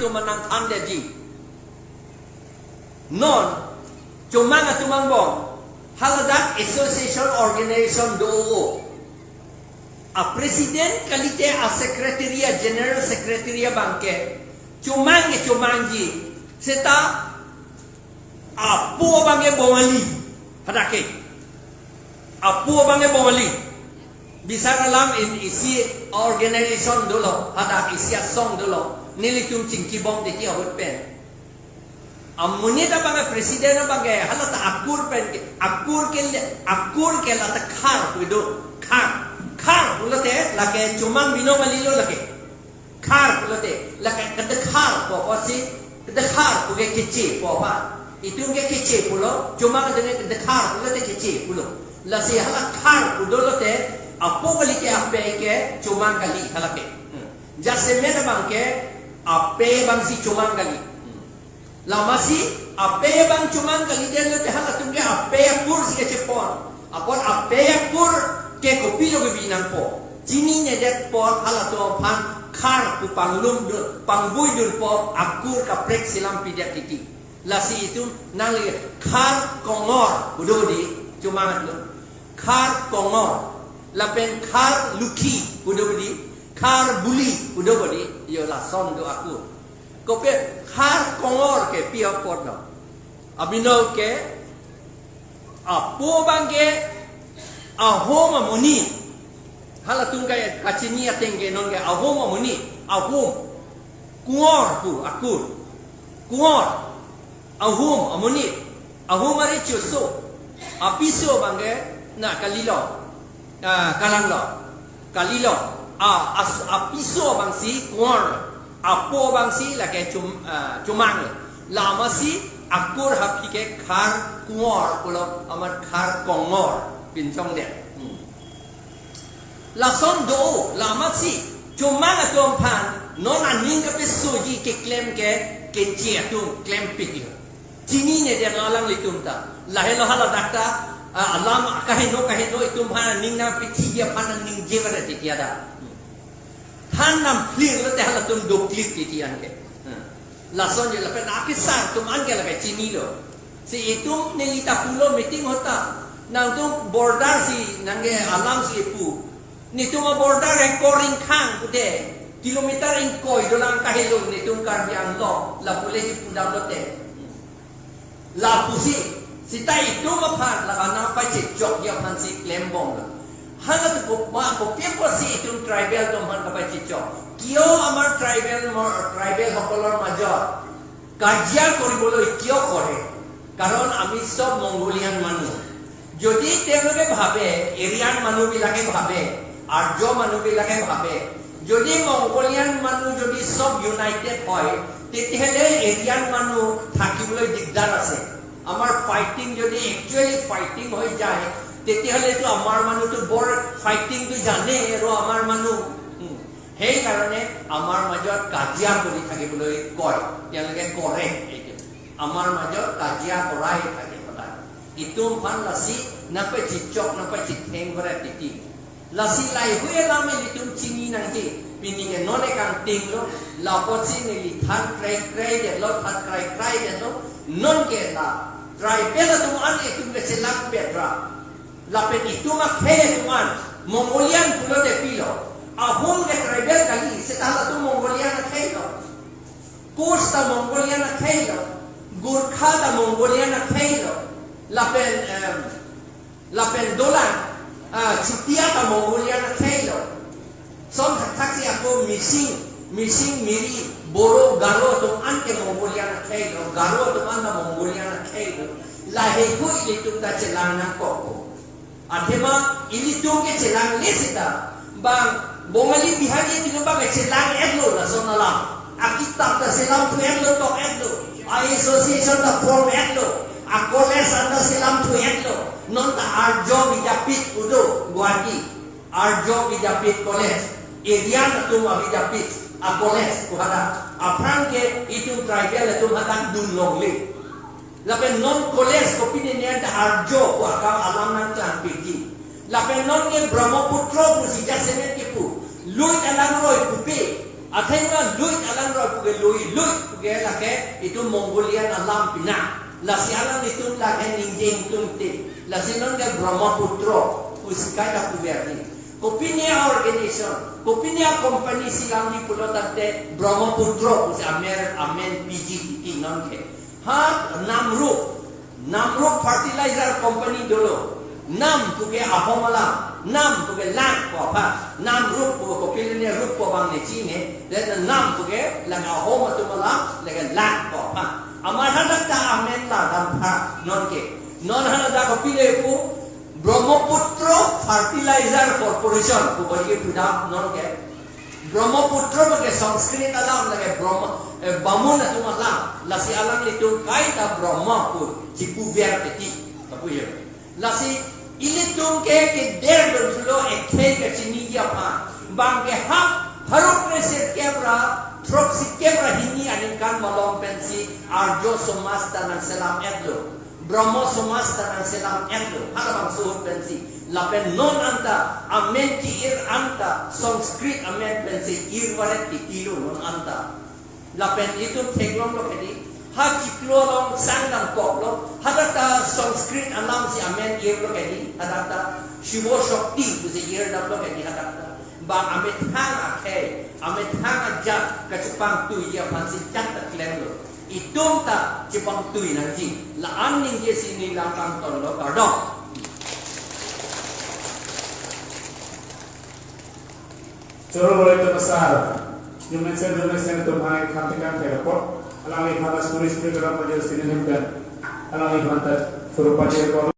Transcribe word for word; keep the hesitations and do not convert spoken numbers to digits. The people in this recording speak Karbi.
atum nangthandetji. Non, chomang atum angbong haladak association organization do-o. A president kalite a secretary, a general secretary abangke chomang ke chomangji. Seta apo abangke Bongali. Hadak ke. Apo abangke Bongali. Bisar alam in isi organization dolo, hadak isi asong dolo. Nelitum chingkibom titi ahut pen. Amonit abangke president abangke, hala ta akur pen ke, akur ke le, akur ke la ta khar pu do, khar, khar pulote, lake chomang binong kali lo lake. Khar pulote, lake kedekhar pu apotsi, kedekhar pu ke keche pu apa. Itum ke keche pulo, chomang atum ke kedekhar pulote keche pulo. Lasi hala khar pu dolote, apo kalite apei ke chomang kali hala ke. Hmm. Jasemet abangke, apei abangsi chomang kali. Hmm. Lamasi, apei abang chomang kalidet lote halatum ke apei akur si kechepon. Apot apei akur ke kopilo kebi nangpo. Chininedet apot halatum aphan khar pu panglum dun, pangvoi dunpo akur kaprek selam pidet titi. Lasi itum nangli khar kongor pu do di, chomang atum. Khar kongor. Lapen khar lukhi pu do di. Khar buli pu do di. Yo lason do akur. Kopi khar kongor ke pi apot lo. Abinong ke apo abangke ahom amonit. Halatum ke kachini ateng ke non ke ahom amonit. Ahom. Kongor pu akur. Kongor. Ahom amonit. Ahom ari chuso. Apiso abangke na kalilo. Ah, kalanglo. Kalilo. Ah, as, apiso abangsi kongor. Apo abangsi lake chom, ah, chomang. Lamasi akur aphi ke khar kongor pulo, amat khar kongor pinchongdet. Hmm. Lason do, lamatsi chomang atum aphan non aning kapesoji keklem ke keche atum klempiklo. Chininedet lo alanglitum ta. Lahelo haladak ta, ah, alam kaheno kaheno itum aphan aning nangpithiji aphan nangningjevare titi hadak. Than namphlir lote halatum doklik titi anke. Hmm. Lasonji lapen akesar atum anke lake chinilo. Si itum neli ta pulo meeting ahut ta. Nangtum border si nangke alam si pu. Netum aborder ingkoi ingkhang pute. Kilometer ingkoi dolang kahelo netum Karbi Anglong. Lapu le si pudam lote. Lapusi, seta itum aphan laga nangpachechokji aphansi klembomlo. Halatum ko ma kopi apotsi itum tribal atum aphan kapachechok. কিয় আমাৰ ট্ৰাইবেল ম-, ট্ৰাইবেল সকলৰ মাজত কাজিয়া কৰিবলৈ কিয় কৰে? কাৰণ আমি সব মংগোলিয়ান মানুহ। যদি তেওঁলোকে ভাবে, এৰিয়ান মানুহবিলাকে ভাবে, আৰ্য মানুহবিলাকে ভাবে, যদি মংগোলিয়ান মানুহ যদি সব ইউনাইটেড হয়, তেতিয়াহ'লে এৰিয়ান মানুহ থাকিবলৈ দিগদাৰ আছে। আমাৰ ফাইটিং যদি একচুৱেলি ফাইটিং হৈ যায়, তেতিয়াহ'লেতো আমাৰ মানুহটো বৰ ফাইটিংটো জানে আৰু আমাৰ মানুহ। উম, সেইকাৰণে আমাৰ মাজত কাজিয়া কৰি থাকিবলৈ কয়, তেওঁলোকে কৰে এইটো। আমাৰ মাজত কাজিয়া কৰাই থাকে সদায়। Itum aphan lasi nangpachechok, nangpachetheng kore titi. Lasi laheihui alam ilitum chini nangji, pini ke non ekangtinglo, lapotsi neli than krai krai detlo, than krai krai detlo, non ke la tribal atum an itum kachelangpet ra. Lapen itum akhei atum an Mongolian pulote pilo. Ahom ke tribal kali, seta halatum Mongolian akhei lo. Koch ta Mongolian akhei lo. Gorkha ta Mongolian akhei lo. Lapen, em, lapen dolang, ah, Chutia ta Mongolian akhei lo. Som thakthak si ako Mising, Mising, Miri, Boro, Garo atum an ke Mongolian akhei lo, Garo atum an ta Mongolian akhei lo. Laheihui ilitum ta chelang nangkokpo. Athema ilitum ke chelangle seta, bang Bongali Bihari ilitum bang ke chelang-etlo lason alam. Akitap ta selamthu-etlo, tok-etlo. A-association ta form-etlo. A-college an ta selamthu-etlo. Non ta Arjo Vidyapith pu do Guwahati. Arjo Vidyapith College, Aryan atum avidyapith, a-college pu hadak. Aphrang ke itum tribal atum hadak dunlongle. Lapen non college kopine ne anta Arjo pu akam alam nangklangpikji. Lapen non ke Brahmaputra pusi jasemet kepu. Lui alangroi pupe. Athengno lui alangroi puke lui, lui puke lake itum Mongolian alam pina. Lasi alanglitum lake ningje ingtungte. Lasi nonke Brahmaputro pusi kaita puverji. Kopine organization, kopine company si lamji pulo tangte Brahmaputro pusi amen, amen piji titi nonke. Ha Namrup, Namrup Fertilizer Company dolo. Nam puke Ahom alam, Nam puke lang pu aphan, Namrup pu kopine rup pu abang ne chini, then Nam puke lang Ahom atum alam, lake lang pu aphan. Amat hadak ta amen la dam pha nonke. Non hadak kopine pu Brahmaputro Fertilizer Corporation pu bagi pudam nonke. Brahmaputro puke Sanskrit alam lake Brahma, eh, Bamun atum alam, lasi alanglitum kaita Brahma pu chipuver titi. Tapu ya. Lasi ilitum ke keder dun sulo ekhei kachiniji aphan. Bang ke ha pharo kresirkep ra, throksi kep ra hini aningkan malom pensi Arjo Somaj ta nangselam-etlo. Brahmo Somaj ta nangselam-etlo. Halabangso ahut pensi. Lapen non anta, amen ki-ir anta, Sanskrit amen pensi ir varet titilo non anta. Lapen itum theklonglo kedi, ha chiklo along sang dam koklo, hadak ta Sanskrit alam si amen irlo kedi, hadak ta Shivo Shakti pusi ir damlo kedi hadak ta. Ba amethang akhei, amethang ajat kachepangtuiji aphansi chak ta klemlo. Itum ta chepangtui nangji. La-an ningje si neli lang kangtonlo, kardom. Choro bolai to pasar. Jumen sen, jumen sen tum hai kham tekan thek apot. Alangliphan suri suri kadam pajir sini hemkan. Alangliphan ta choro pajir ko.